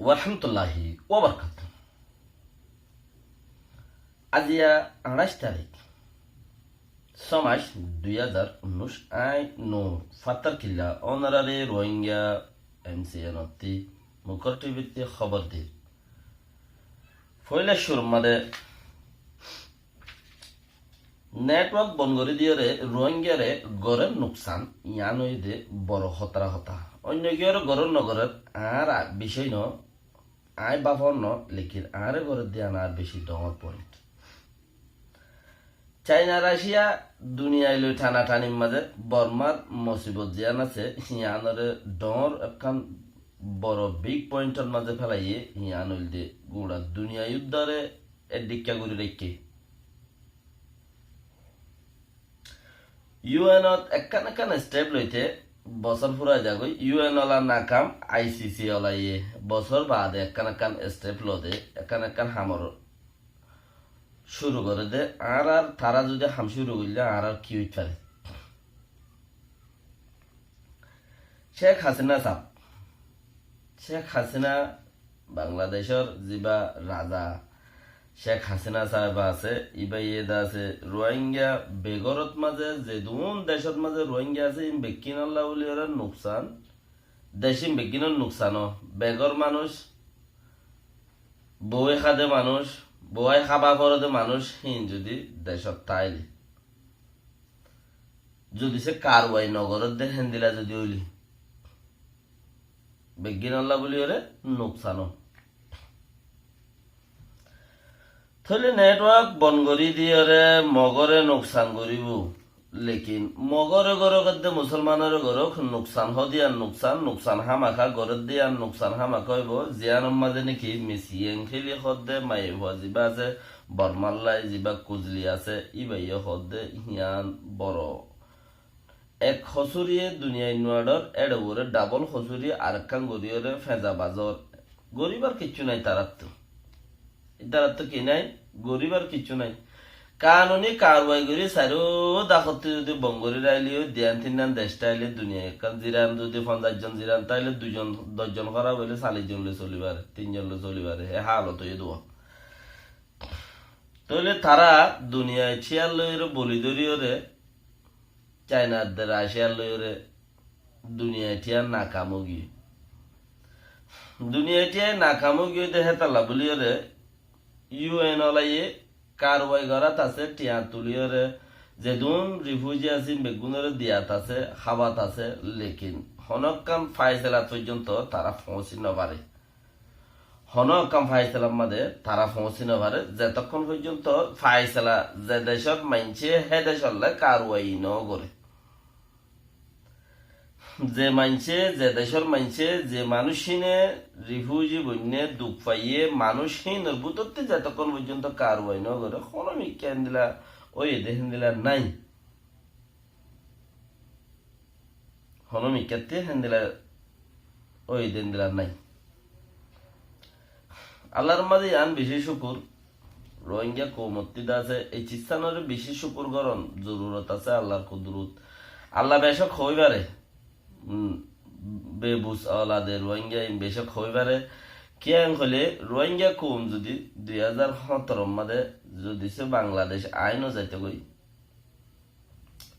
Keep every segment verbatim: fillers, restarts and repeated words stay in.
Warahmatulláhi wabarakátuhu. Aziya añçáic tarík, só mac, dui házar unnúic, aññí Nur Fattarkilla, ónoraré Rohingya M C N ottú, Mukor T V ttú hóbor dir. Foóila cúrur mazé network bon gorí diyóre Rohingyaré gorér nuksan, yián óilde boro hótara hotá. Oinno kiyóre gorér no gorér, añár bicói no, aññí báfor no, lekin añáre gorér de yián ar beci dhoóñr point. China, Russia duniyai loi thana-thanir mazé Bormar mosibot ziyán asé, yiánoré dhoóñr ekkán boro big pointor mazé félaiye, yián óilde gura duniyai uddare ek dhikka gorí raikké. U N ot ekkán ekkán step loite bosór furai zagói, U N ola nakam, I C C olaye bosór baade ekkán ekkán step lode, ekkán ekkán hamor cúru goré de, añárar tará zodi ham cúru goille añárar ki óit fare? Cek Hasina saab, Cek Hasina Bangladecor ziba raza Cek Hasina saab asé, iba iyé de asé Rohingya begorot mazé, zedún decot mazé Rohingya asé, in bekkínolla buli ore nuksan, decín bekkínor nuksan ó, begor manúic, bouwai háde manúic, bouwai hába forede manúic, híin zodi decot táile, zodi se karwai no gorér de héndila zodi óile, beggínolla buli ore nuksan ó. Tóile network bon gorí diyóre Mogore nuksan goríbou. Lekin Mogore gorók edde Musolmanore gorók, nuksan hóde yián nuksan, nuksan hámaka gorédde yián nuksan hámaka óibou. Ziyánor mazé niki Miss Yeng Hili hódde maiyafua ziba asé, Bormallai ziba kuzli asé, íbayé hódde yián boro. Ek hosúriye duniyait nuaçor, éçe uore dhabol hosúri arekkán goríyore feñza bazor. Goríbar kiccú nái taráttu. Taráttu ki nái? Goríbar kiccú nái. Kanuni karwai gorí sairó dakotti zodi bon gorí raileyó, diyan tinnan dec táile duniyai ekkán, ziran zodi fonzaic zon ziran táile duizon, doc zon hóraf óile callic zon loi soli fare, tin zon loi soli fare, e hálot óiye dua. Tóile tará duniyai cíyar loiyóre boli dóriyóre Caina edde Raciya loiyóre duniyai thiya nakam ógiyé. Duniyai thiya nakam ógiyé de hétalla buliyóre U N olaye karwai gorát asé, thiya tuliyóre zedún rifuji asé beggúnore diyat asé, hábat asé, lekin honókkan faisalat foijjonto tará foóñsi nofare. Honó ekkán faisalar mazé tará foóñsi nofare, zetokkón foijjonto faisala ze decór maincé hé decólla karwai nogoré. Ze maincé, ze decór maincé, ze manúic híne rifuji boinné duk faiyé, manúic hínor bútotti zetokkón foijjonto karwai nogoré, honó mikká héndila óiye de héndila nái. Honó mikkátti héndila óiye de héndila nái. Allar mazé yián bicí cúkur, Rohingya koumottí de asé, ei cízzanoré bicí cúkur gorón zorurot asé, Allar kudurot. Alla becók hoói fare, um, bebus olade Rohingya in becók hoói fare. Kiyá hoilé Rohingya koum zodi dui házar hóñtoror mazé zodi se Bangladec aái nozaito goi,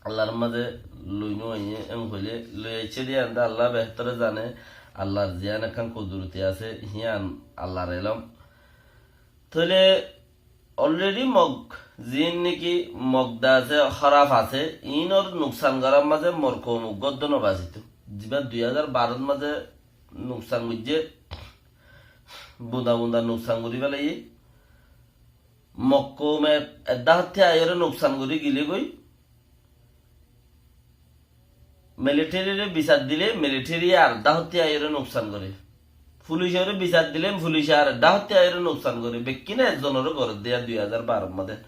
Allar mazé loi no aiyé, en hoilé loi aiccé de yián de Alla behétore zane, Allar ziyán ekkán kuduroti asé, híyan Allar elóm. Tóile already Mog, ziín niki Mog de asé, hóraf asé, iínor nuksan gorár mazé mor koum uggúa edde no basito. Ziba dui házar barot mazé nuksan goijjé, bunda bunda nuksan gorí felaiyé. Mog koume edda hottí aiyóre nuksan gorí gilé goi. Militerire bisar dile, militiriye ar edda hottí aiyóre nuksan goré. Fulicoré bisar dile, fulice ar edda hottí aiyóre nuksan goré. Bekkíne ekzonoré gorédde yián dui házar baror mazé.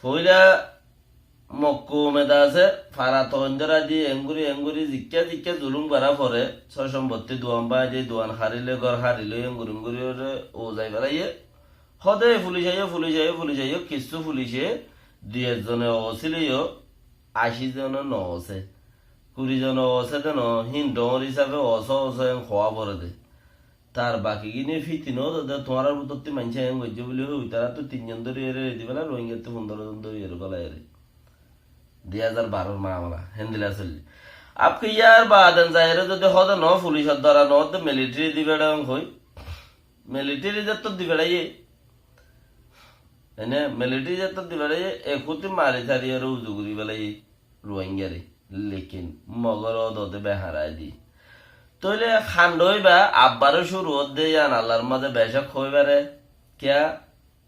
Foóila Mog koume de asé, fara toóin dórai di, engori engori zikká zikká zulum gorá foré, sói sombottí duan báñgi di, duan hári loi, gór hári loi, engori engori óre uzai felaiyé. Hóde fulic aiyó, fulic aiyó, fulic aiyó, kissú fulice dui ekzone osíle yó, ací zone no osé. Kuri zon osé de no, hín dhoóñr hísafe osó osó en hoó foré de. Tar bakigíne fíti no de, tuáñrar bútottí maincé en goijjé buli hoi, tará to tin zon dóri ere di fela, Rohingyattu fundoro zon dóri ere fela ere. Dui házar baror mamala, héndilla soille. Abke yar baade zaire zodi hode no, fulicor dara no de, military di beçaiyum hoi. Military de to di beçaiye. Ene military de to di beçaiye, e kuti mari tari ere uzu guri felaiye Rohingyare. Lekin Mogor o dode beharai di. Tóile hando óiba, abbaro cúru ódde yián Allar mazé becók hoi fare. Kiya?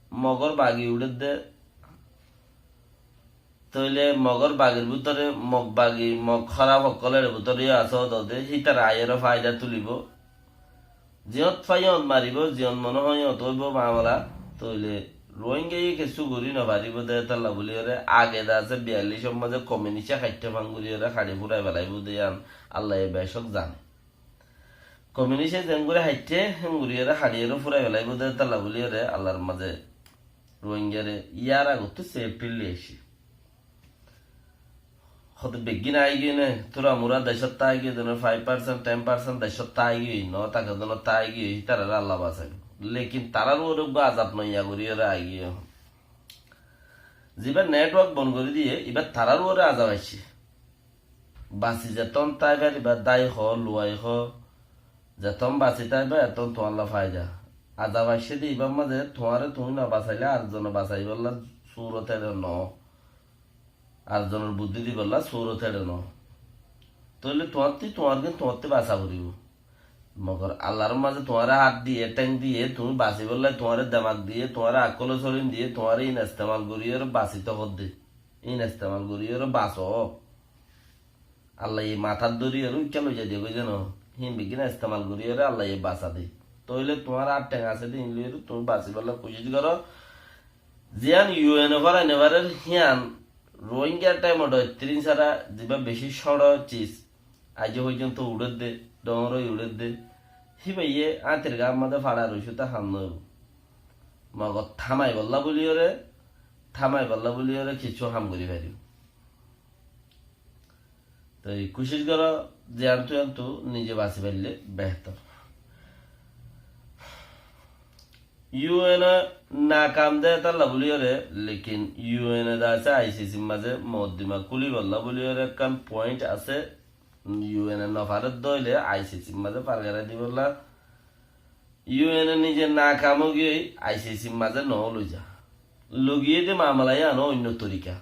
Mogor bagi uçédde. Tóile Mogor bagir bútore, Mog bagi, Mog hóraf ókkolor bútore yó asé dode, hítara aiyóre faida tulibo. Ziyót fai yót maribo, ziyót mone hoó yót óibo mamala. Tóile Rohingyaye kessú gorí no faribo de, étalla buliyóre age de asé biyallicór mazé komiunice haittó fang goríyóre haçi furai felaibo de yián Allaye becók zane. Komiunice zengori haitté, hengori ere haçiyore furai felaibo de, étalla buli ere Allar mazé Rohingyare yar agottú safety loi aiccí. Hoto beggín aigiyoi né, tura mura decót táigiyoi, zene five percent, ten percent decót táigiyoi, no táke zene táigiyoi, hítarare Allah basaibo. Lekin tarar uore uggwá azab noiya gori ere aigiyoi. Ziba network bon gori diye, iba tarar uore azab aiccí. Basi zetón tái fariba, dái hoó, luwai hoó, zetón basi táiba, etón tuáñlla faida. Azab aiccé de ibar mazé tuáñre tuñí no basailé ar zone basaibolla surot eçe no. Ar zonor buddí dibolla surot eçe no. Tóile tuáñttí tuáñrgín tuáñttí basa foribó. Mogor Allar mazé tuáñre hát diye, théng diye, tuñí basibolla tuáñre demak diye, tuáñre akkolo solin diye, tuáñre in estemal goriyóre basito hoó de. In estemal goriyóre baso. Allaye matát dóriyóre uikká loi zai de goi de no. Hín beggín estemal goriyóre Allaye basa de. Tóile tuáñr át théng asé de, hín loiyóre tuñí basibálla kucíc goró. Ziyán U N e forai no farer, híyan Rohingya thaimot oittirín sára ziba bicí cóñço cis, aijjó foijjonto uçér de, dhoóñr ói uçér de. Híbaye áñtir gaár mazé façar ucúta ham no óibo. Mogot thámaibolla buliyóre, thámaibolla buliyóre kissú ham gorí faribó. Toi kucíc goró, ziyántu yántu nize basi faille behétor. U N e nakam de étalla buliyóre, lekin U N e de asé I C C r mazé moddima kúlibolla buliyóre ekkán point asé, U N e no farer de óile I C C r mazé fargarai dibolla. U N e nize nakam ógiyoi, I C C r mazé no loi za. Logiyé de mamala yián oinno torika.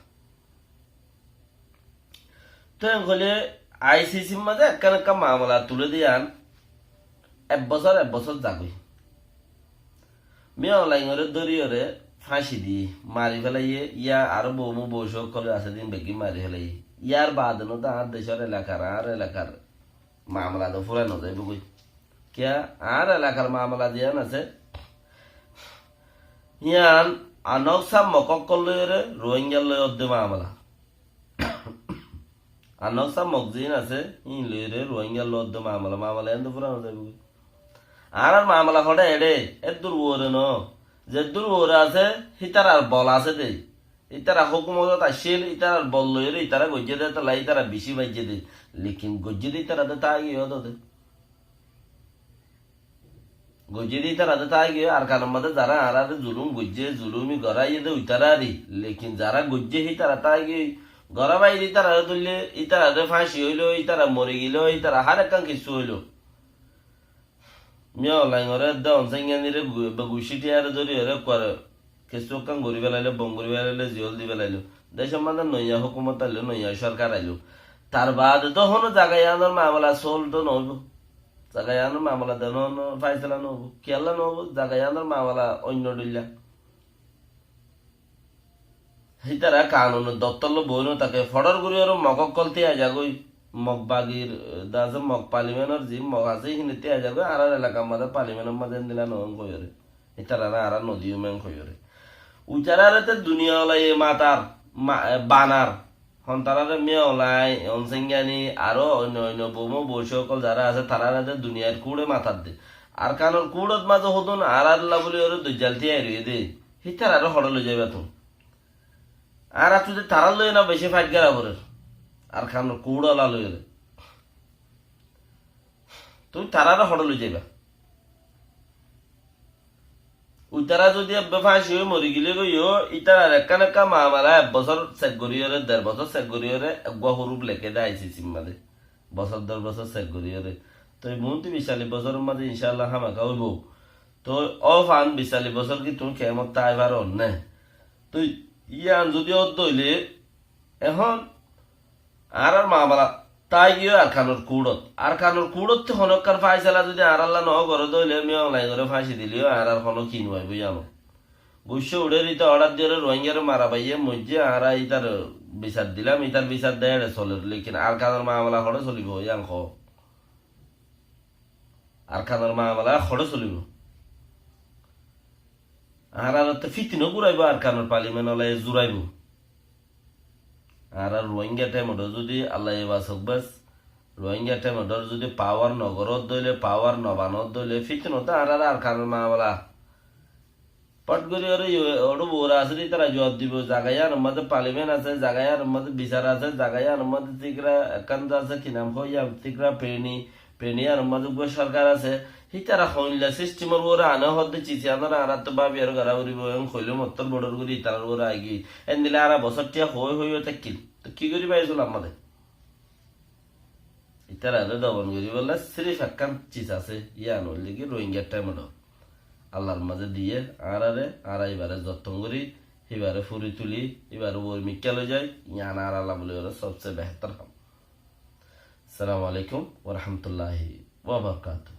Te hoilé I C C r mazé ekkán ekkán mamala tulé de yián ek bosór, ek bosór zagói. Min Aung Hlaing ore dóriyóre fáñci diyé, mari felaiyé, yá aró bou mou bou cókkol asé de ín beggín mari felaiyé. Yár baade no de añár decór elakar, añár elakar mamala de fúrai no zaibói. Kiyá? Añár elakar mamala ziyán asé, yían Anoksa Mok ókkol loiyóre Rohingyar loi ódde mamala. Anoksa Mok ziín asé, híin loiyóre Rohingyar loi ódde mamala, mamala yían de fúrai no zaibói. Añárar mamala hoçé eçé, eddúr uore no. Zeddúr uore asé, hítarar bol asé de. Ítara hókumot ot accíl, ítarar bol loiyóre ítara goijjé de, tolla ítara bicí baijjé de. Lekin goijjé de ítara de táigiyoi de. Goijjé de ítara de táigiyoi, Arkanor mazé zará añáráre zulum goijjé, zulumi goráiye de uitarari. Lekin zará goijjé hítara táigiyoi. Gorá baiyé de ítarare tuillé, ítarare fáñci óilo, ítara mori gelo, ítara hár ekkán kissú óilo. Min Aung Hlaing ore edde Aung San Suu Kyi re gu-, be guccí thiyare dóriyore ekkuare kessú ekkán gorí felailo, bom gorí felailo, ziyól di felailo. Decor mazé noiya hókumot ailo, noiya sórkar ailo. Tar baade de honó zaga yiánor mamala solve de no óibo. Zaga yiánor mamala de no, no fáisala no óibo. Kiyólla no óibo? Zaga yiánor mamala oinno dhoilla. Hítara kanunor doftor loi boói no táke, foçor guri aró Mog ókkol tíai zagói, Mog bagir, eh, de asé Mog palimenor zi Mog asé, híine tíai zagói, añárar elakar mazé palimenor mazé endilla no óon hoiyóre. Ítarare añára no diyum en hoiyóre. Uitarare te duniyalaye matar, ma-, eh, banar. Hon tarare Min Aung Hlaing, Aung San Suu Kyi, aró oinno oinno bou mou bou cókkol zará asé, tarare de duniyair kuçe matar de. Arkanor kuçot mazé hodún añáralla buli óre doijjal tíai roiyé de. Hítarare hoçé loi zaiba tuñí? Añárattú de tarár loi no beci fait gora forer. Arkanor kuçola loiyóre. Tuñí tarare hoçé loi zaiba? Uitara zodi ebbe fáñsi ói mori gile goi yó, itarar ekkán ekkán mamela ek bosór sek goríyore, der bosór sek goríyore, eggúa huruf leké de ICC r mazé. Bosór der bosór sek goríyore. Toi muúntu bic callic bosóror mazé incálla hámaká óibo. Toi ó fan bic callic bosór ki tuñí kemot tái faro né? Toi yián zodi ódde óile, ehón añárar mamela tái giyói Arkanor kuçot. Arkanor kuçottú honó ekkán fáisala zodi añáralla no goré de óile, Min Aung Hlaing ore fáñsi dile yó añárar honó ki no aibó yián. Guccá uçér ita order diyóre Rohingyare mara baiyé moijjé, añára itar bisar dilam, itar bisar de eçe soler, lekin Arkanor mamela hoçé solibo yián hoó. Arkanor mamela hoçé solibo? Añárar to fitina guraibo, Arkanor parliament olaye zuraibo. Añárar Rohingya temodor zodi Allaye basok bes, Rohingya temodor zodi power no gorot doile, power no banot doile, fitina to añárar Arkanor mamela. Pot gori ore yo, oru bora asé de, itara juab dibo, zaga iyanor mazé parliament asé, zaga iyanor mazé bisar asé, zaga iyanor mazé tikra ekkán asé, ki nam hoó yián, tikra peni, peni iyanor mazé uggúa sorkar asé, hitara hoilla system or uore ane hoó de, cisiyanore añára to babi aro gara foribo, en hoile mottor bodor gori itarar uore aigiyoi. Endilla añára bosór tiya hoi hoi tákkil. To ki goriba e zulam mazé? Itarare dobon goribolla sirif ekkán sis asé, yián óilde ki Rohingya temodor. Allar mazé diye añárare, añára ibare zotton gori, ibare furi tuli, ibare uore mikká loi zai, yián añáralla buli gori sobse behétor ham. Assalamu alaikum wa rahmatullahi wa barakatuhu.